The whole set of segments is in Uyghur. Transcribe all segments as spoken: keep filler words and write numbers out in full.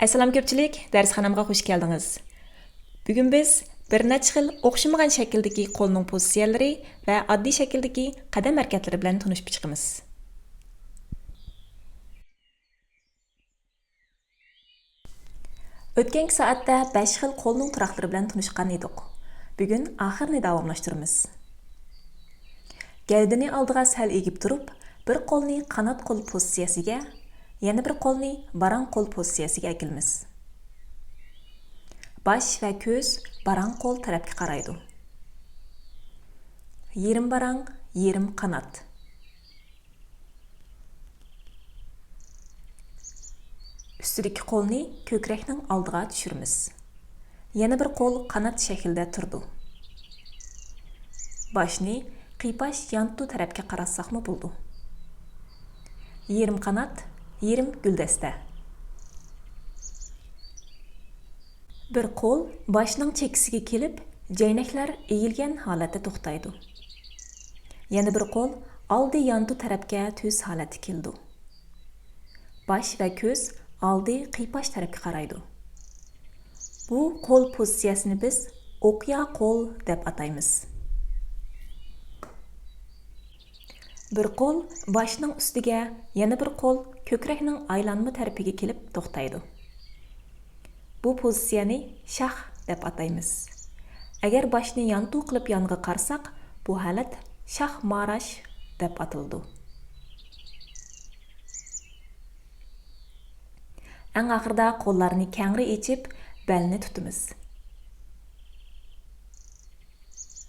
ئەسسالام كۆپچىلىك، دەرسخانامغا خۇش كەلدىڭىز. بۈگۈن بىز بىر نەچچە خىل ئوخشىمىغان شەكىلدىكى قولنىڭ پوزىتسىيەلىرى ۋە ئاددىي شەكىلدىكى قەدەم ھەرىكەتلىرى بىلەن تونۇشۇپ چىقىمىز. ئۆتكەنكى سائەتتە بەش خىل قولنىڭ تۇراقلىرى بىلەن تونۇشقان ئىدۇق. بۈگۈن ئاخىرىنى داۋاملاشتۇرىمىز. گەۋدىنى ئالدىغا سەل ئېگىپ تۇرۇپ، بىر قولنى قانات قول پوزىتسىيەسىگە، يەنە بىر قولنى باراڭ قول پوزىتسىيەسىگە ئەكېلىمىز. باش ۋە كۆز باراڭ قول تەرەپكە قارايدۇ. يېرىم باراڭ، يېرىم قانات. ئۈستىدىكى قولنى كۆكرەكنىڭ ئالدىغا چۈشۈرىمىز. يەنە بىر قول قانات شەكلىدە تۇرىدۇ. باشنى قىيپاش يانتۇ تەرەپكە قاراتساقمۇ بولىدۇ. يېرىم قانات، يېرىم گۈلدەستە. بىر قول باشنىڭ چېكىسىگە كېلىپ، جەينەكلەر ئېگىلگەن ھالەتتە توختايدۇ. يەنە بىر قول ئالدى يانتۇ تەرەپكە تۈز ھالەتتە كېلىدۇ. باش ۋە كۆز ئالدى قىيپاش تەرەپكە قارايدۇ. بۇ قول پوزىتسىيەسىنى بىز ئوقيا قول دەپ ئاتايمىز. بىر قول باشنىڭ ئۈستىگە، يەنە بىر قول كۆكرەكنىڭ ئايلانما تەرىپىگە كېلىپ توختايدۇ. بۇ پوزىتسىيەنى شاخ دەپ ئاتايمىز. ئەگەر باشنى يانتۇ قىلىپ يانغا قارىساق، بۇ ھالەت شاخ ماراش دەپ ئاتىلىدۇ. ئەڭ ئاخىرىدا قوللارنى كەڭرى ئېچىپ، بەلنى تۇتىمىز.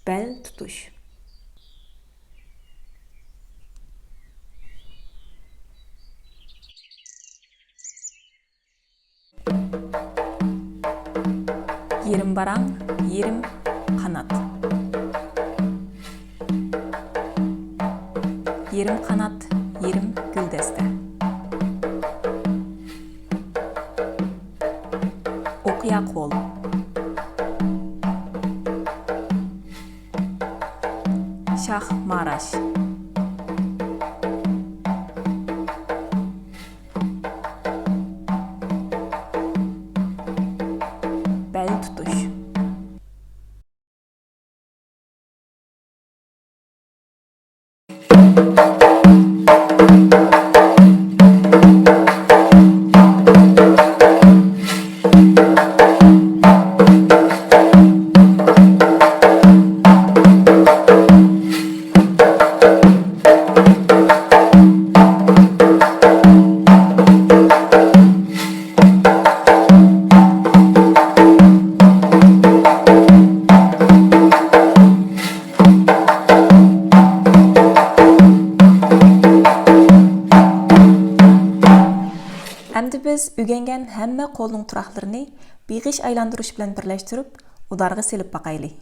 بەل تۇتۇش. يېرىم باراڭ، يېرىم قانات. يېرىم قانات، يېرىم گۈلدەستە. ئوقيا قول. شاخ ماراش. بەل تۇتۇش. ئەمدى بىز ئۆگەنگەن ھەممە قولنىڭ تۇراقلىرىنى بېغىش ئايلاندۇرۇش بىلەن بىرلەشتۈرۈپ، ئۇدارغا سېلىپ باقايلى.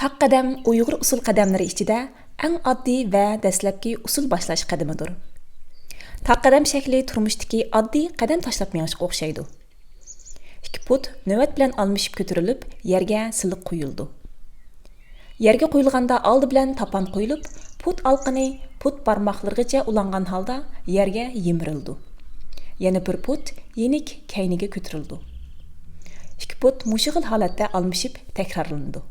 تاق قەدەم ئۇيغۇر ئۇسسۇل قەدەملىرى ئىچىدە ئەڭ ئاددىي ۋە دەسلەپكى ئۇسسۇل باشلاش قەدىمىدۇر. تاق قەدەم شەكلى تۇرمۇشتىكى ئاددىي قەدەم تاشلاپ مېڭىشقا ئوخشايدۇ. ئىككى پۇت نۆۋەت بىلەن ئالمىشىپ كۆتۈرۈلۈپ، يەرگە سىلىق قويۇلىدۇ. يەرگە قويۇلغاندا ئالدى بىلەن تاپان قويۇلۇپ، پۇت ئالقىنى پۇت بارماقلىرىغىچە ئۇلانغان ھالدا يەرگە يىمىرىلىدۇ. يەنە بىر پۇت يېنىك كەينىگە كۆتۈرۈلىدۇ. ئىككى پۇت مۇشۇ خىل ھالەتتە ئالمىشىپ تەكرارلىنىدۇ.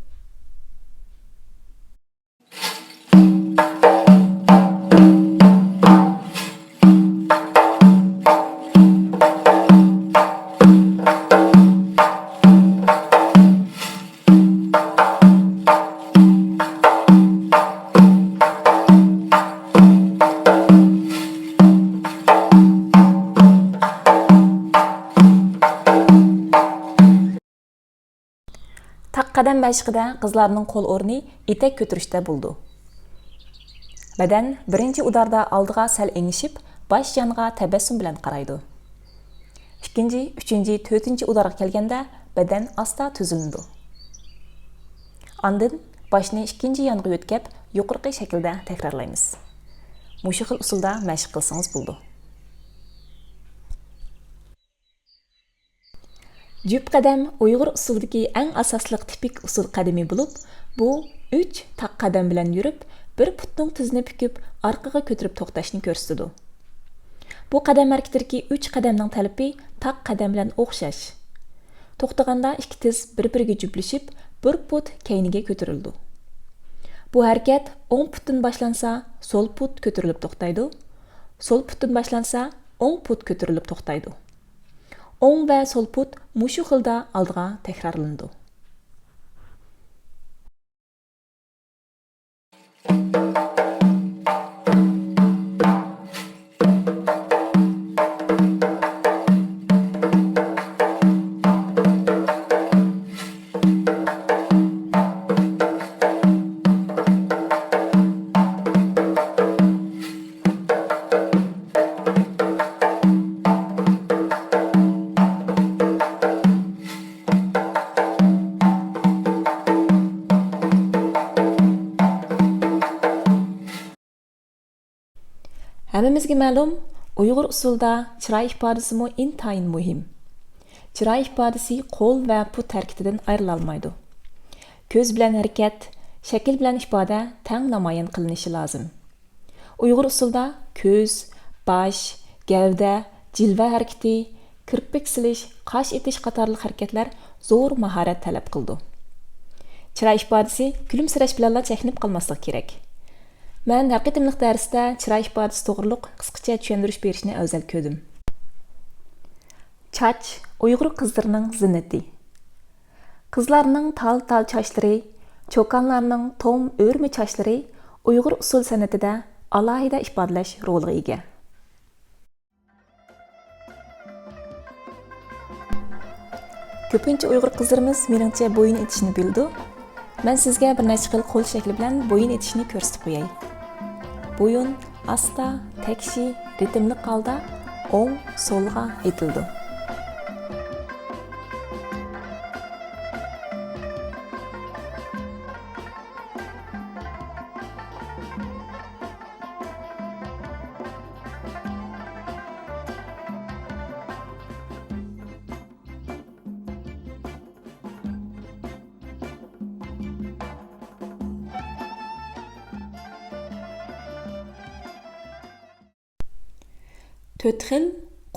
مەشىقىدە قىزلارنىڭ قول ئورنى ئېتەك كۆتۈرۈشتە بولىدۇ. بەدەن بىرىنچى ئۇداردا ئالدىغا سەل ئېڭىشىپ، باش يانغا تەبەسسۇم بىلەن قارايدۇ. ئىككىنچى، ئۈچىنچى، تۆتىنچى ئۇدارغا كەلگەندە بەدەن ئاستا تۈزۈلىدۇ. ئاندىن باشنى ئىككىنچى يانغا يۆتكەپ، يۇقىرىقى شەكىلدە تەكرارلايمىز. مۇشۇ خىل ئۇسۇلدا مەشىق قىلسىڭىز بولىدۇ. جۈپ قەدەم ئۇيغۇر ئۇسسۇلىدىكى ئەڭ ئاساسلىق تىپىك ئۇسسۇل قەدىمى بولۇپ، بۇ ئۈچ تاق قەدەم بىلەن يۈرۈپ، بىر پۇتنىڭ تىزىنى پۈكۈپ، ئارقىغا كۆتۈرۈپ توختاشنى كۆرسىتىدۇ. بۇ قەدەم ھەرىكىتىدىكى ئۈچ قەدەمنىڭ تەلىپى تاق قەدەم بىلەن ئوخشاش. توختىغاندا ئىككى تىز بىر-بىرىگە جۈپلىشىپ، بىر پۇت كەينىگە كۆتۈرۈلىدۇ. بۇ ھەرىكەت ئوڭ پۇتتىن باشلانسا، سول پۇت كۆتۈرۈلۈپ توختايدۇ. سول پۇتتىن باشلانسا، ئوڭ پۇت كۆتۈرۈلۈپ توختايدۇ. ئوڭ ۋە سول پۇت مۇشۇ خىلدا ئالدىغا تەكرارلىنىدۇ. ھەممىمىزگە مەلۇم، ئۇيغۇر ئۇسسۇلىدا چىراي ئىپادىسىمۇ ئىنتايىن مۇھىم. چىراي ئىپادىسى قول ۋە پۇت ھەرىكىتىدىن ئايرىلالمايدۇ. كۆز بىلەن ھەرىكەت، شەكىل بىلەن ئىپادە تەڭ نامايان قىلىنىشى لازىم. ئۇيغۇر ئۇسسۇلىدا كۆز، باش، گەۋدە، جىلۋە ھەرىكىتى، كىرپىك سېلىش، قاش ئېتىش قاتارلىق ھەرىكەتلەر زور ماھارەت تەلەپ قىلىدۇ. چىراي ئىپادىسى كۈلۈمسىرەش بىلەنلا چەكلىنىپ قالماسلىقى كېرەك. مەن ھەر قېتىملىق دەرستە چىراي ئىپادىسى توغرۇلۇق قىسقىچە چۈشەندۈرۈش بېرىشنى ئەۋزەل كۆردۈم. چاچ ئۇيغۇر قىزلىرىنىڭ زىننىتى. قىزلارنىڭ تال-تال چاچلىرى، چوكانلارنىڭ توم ئۆرمە چاچلىرى ئۇيغۇر ئۇسسۇل سەنئىتىدە ئالاھىدە ئىپادىلەش رولىغا ئىگە. كۆپىنچە ئۇيغۇر قىزلىرىمىز، مېنىڭچە، بويۇن ئېتىشنى بىلىدۇ. مەن سىزگە بىر نەچچە خىل قول شەكلى بىلەن بويۇن ئېتىشنى كۆرسىتىپ قوياي. بويۇن ئاستا، تەكشى، رىتىملىق ھالدا ئوڭ، سولغا ئېتىلىدۇ. تۆت خىل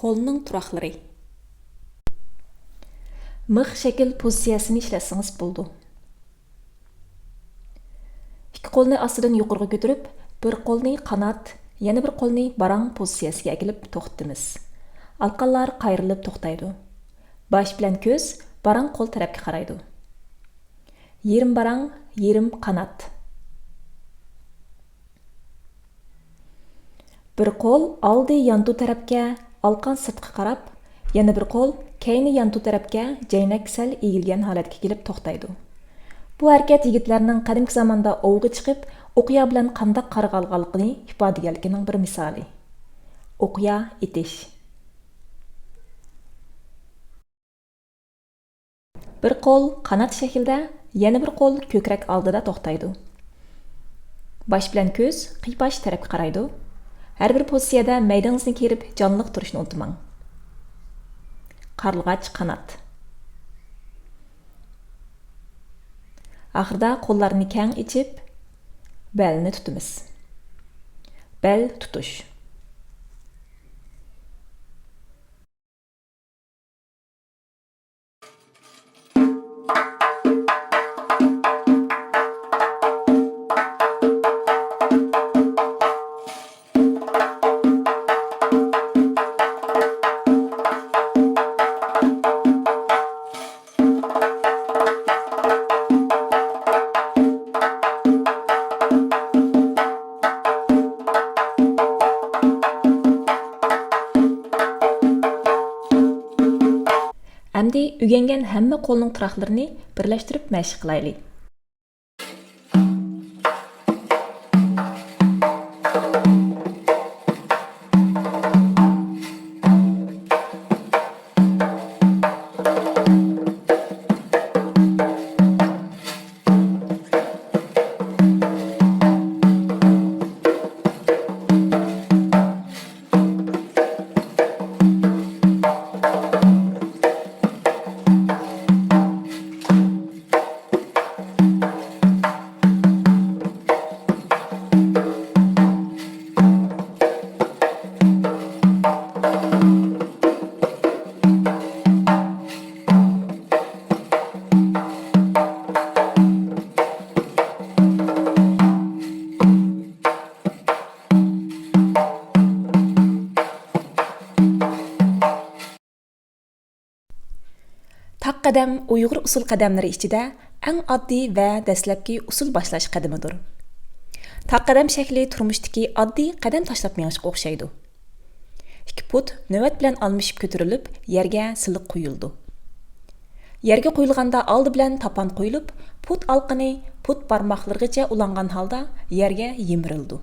قولنىڭ تۇراقلىرى. مىخ شەكىل پوزىتسىيەسىنى ئىشلەتسىڭىز بولىدۇ. ئىككى قولنى ئاستىدىن يۇقىرىغا كۆتۈرۈپ، بىر قولنى قانات، يەنە بىر قولنى باراڭ پوزىتسىيەسىگە ئەكېلىپ توختىتىمىز. ئالقانلار قايرىلىپ توختايدۇ. باش بىلەن كۆز باراڭ قول تەرەپكە قارايدۇ. يېرىم باراڭ، يېرىم قانات. بىر قول ئالدى يانتۇ تەرەپكە، ئالقان سىرتقا قاراپ، يەنە بىر قول كەينى يانتۇ تەرەپكە، جەينەك سەل ئېگىلگەن ھالەتكە كېلىپ توختايدۇ. بۇ ھەرىكەت يىگىتلەرنىڭ قەدىمكى زاماندا ئوۋغا چىقىپ، ئوقيا بىلەن قانداق قارىغانلىقىنى ئىپادىلىگەنلىكىنىڭ بىر مىسالى. ئوقيا ئېتىش. بىر قول قانات شەكلىدە، يەنە بىر قول كۆكرەك ئالدىدا توختايدۇ. باش بىلەن كۆز قىيپاش تەرەپكە قارايدۇ. ھەر بىر پوزىتسىيەدە مەيدىڭىزنى كېرىپ جانلىق تۇرۇشنى ئۇنتۇماڭ. قارلىغاچ قانات. ئاخىرىدا قوللارنى كەڭ ئېچىپ، بەلنى تۇتىمىز. بەل تۇتۇش. ئەمدى ئۆگەنگەن ھەممە قولنىڭ تۇراقلىرىنى بىرلەشتۈرۈپ مەشىق قىلايلى. قەدەم ئۇيغۇر ئۇسسۇل قەدەملىرى ئىچىدە ئەڭ ئاددىي ۋە دەسلەپكى ئۇسسۇل باشلاش قەدىمىدۇر. تاق قەدەم شەكلى تۇرمۇشتىكى ئاددىي قەدەم تاشلاپ مېڭىشقا ئوخشايدۇ. ئىككى پۇت نۆۋەت بىلەن ئالمىشىپ كۆتۈرۈلۈپ، يەرگە سىلىق قويۇلىدۇ. يەرگە قويۇلغاندا ئالدى بىلەن تاپان قويۇلۇپ، پۇت ئالىقىنى پۇت بارماقلىرىغىچە ئۇلانغان ھالدا يەرگە يىمىرىلىدۇ.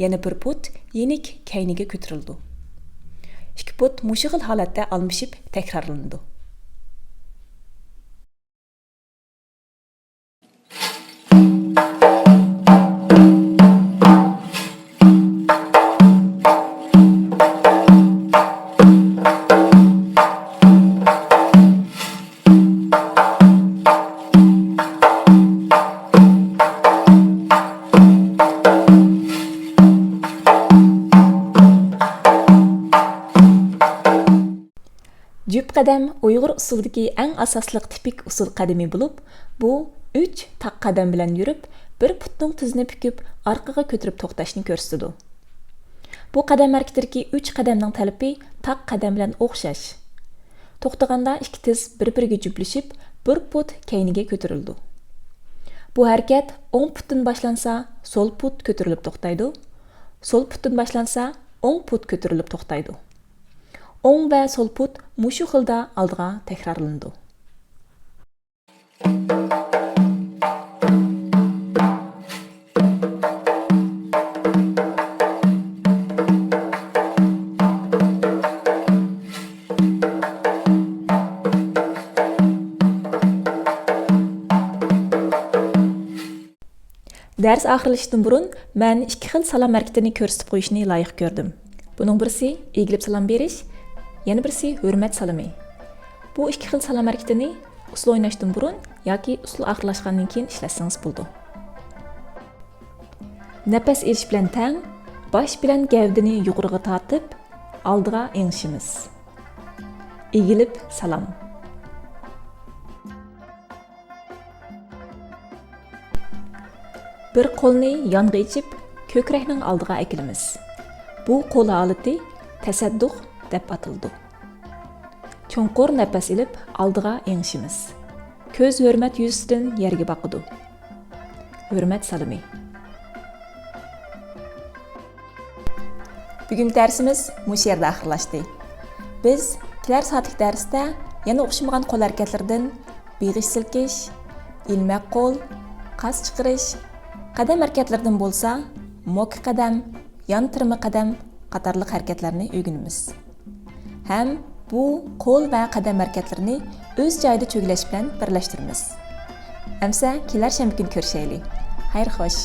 يەنە بىر پۇت يېنىك كەينىگە كۆتۈرۈلىدۇ. ئىككى پۇت مۇشۇ خىل ھالەتتە ئالمىشىپ تەكرارلىنىدۇ. جۈپ قەدەم ئۇيغۇر ئۇسسۇلىدىكى ئەڭ ئاساسلىق تىپىك ئۇسسۇل قەدىمى بولۇپ، بۇ ئۈچ تاق قەدەم بىلەن يۈرۈپ، بىر پۇتنىڭ تىزىنى پۈكۈپ، ئارقىغا كۆتۈرۈپ توختاشنى كۆرسىتىدۇ. بۇ قەدەم ھەرىكىتىدىكى ئۈچ قەدەمنىڭ تەلىپى تاق قەدەم بىلەن ئوخشاش. توختىغاندا ئىككى تىز بىر-بىرىگە جۈپلىشىپ، بىر پۇت كەينىگە كۆتۈرۈلىدۇ. بۇ ھەرىكەت ئوڭ پۇتتىن باشلانسا، سول پۇت كۆتۈرۈلۈپ توختايدۇ. سول پۇتتىن باشلانسا، ئوڭ پۇت كۆتۈرۈلۈپ توختايدۇ. ئوڭ ۋە سول پۇت مۇشۇ خىلدا ئالدىغا تەكرارلىنىدۇ. دەرس ئاخىرلىشىشتىن بۇرۇن مەن ئىككى خىل سالام ھەرىكىتىنى كۆرسىتىپ قويۇشنى لايىق كۆردۈم. بۇنىڭ بىرسى ئېگىلىپ سالام بېرىش، يەنە بىرسى ھۆرمەت سالىمى. بۇ ئىككى خىل سالام ھەرىكىتىنى ئۇسسۇل ئويناشتىن بۇرۇن ياكى ئۇسسۇل ئاخىرلاشقاندىن كېيىن ئىشلەتسىڭىز بولىدۇ. نەپەس ئېلىش بىلەن تەڭ، باش بىلەن گەۋدىنى يۇقىرىغا تارتىپ، ئالدىغا ئېڭىشىمىز. ئېگىلىپ سالام. بىر قولنى يانغا ئېچىپ، كۆكرەكنىڭ ئالدىغا ئەكېلىمىز. بۇ قول ھالىتى تەسەددۇق دەپ ئاتىلىدۇ. چوڭقۇر نەپەس ئېلىپ، ئالدىغا ئېڭىشىمىز. كۆز ھۆرمەت يۈزىسىدىن يەرگە باقىدۇ. ھۆرمەت سالىمى. بۈگۈنكى دەرسىمىز مۇشۇ يەردە ئاخىرلاشتى. بىز كېلەر سائەتلىك دەرستە يەنە ئوخشىمىغان قول ھەرىكەتلىرىدىن بېغىش سىلكىش، ئىلمەك قول، قاس چىقىرىش، قەدەم ھەرىكەتلىرىدىن بولسا موكا قەدەم، يان تىرما قەدەم قاتارلىق ھەرىكەتلەرنى ئۆگىنىمىز. ھەم بۇ قول ۋە قەدەم ھەرىكەتلىرىنى ئۆز جايىدا چۆگىلەش بىلەن بىرلەشتۈرىمىز. ئەمسە كېلەر شەنبە كۈنى كۆرۈشەيلى. خەير خوش.